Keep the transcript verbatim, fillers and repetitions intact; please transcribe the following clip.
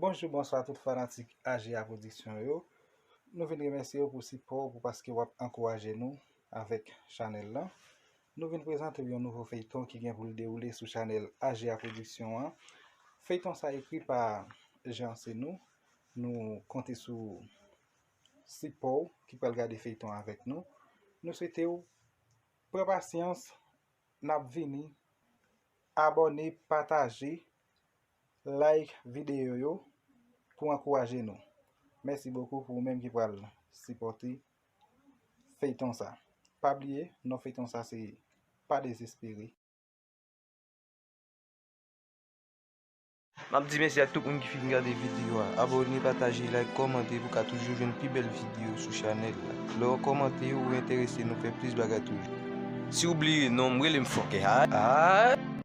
Bonjou, bonswa tout fanatik A G A Pwodiksyon yo. Nou vin remèsye w pou sipò w, pou paske w ap ankouraje nou avèk chanèl lan. Nou vin prezante w yon nouvo feyton ki gen pou l dewoule sou chanèl A G A Pwodiksyon an. Feyton sa ekri pa Jean Senou. Nou konte sou sipò w ki pral gade feyton avèk nou. Nou swete w pran pasyans, n ap vini. Abòne, pataje, like videyo yo pou ankouraje nou. Mèsi bokou pou ou menm ki pral sipòte feyton sa. Pa bliye, non feyton sa se Pa Dezespere. M ap di mèsi ak tout moun ki fin gade videyo a. Abòne, pataje, like, kòmante pou ka toujou jwenn pi bèl videyo sou chanèl la. Lè w kòmante, ou enterese nou fè plis bagay toujou. Si w bliye non m, rele m Fòkè. Ay, ay.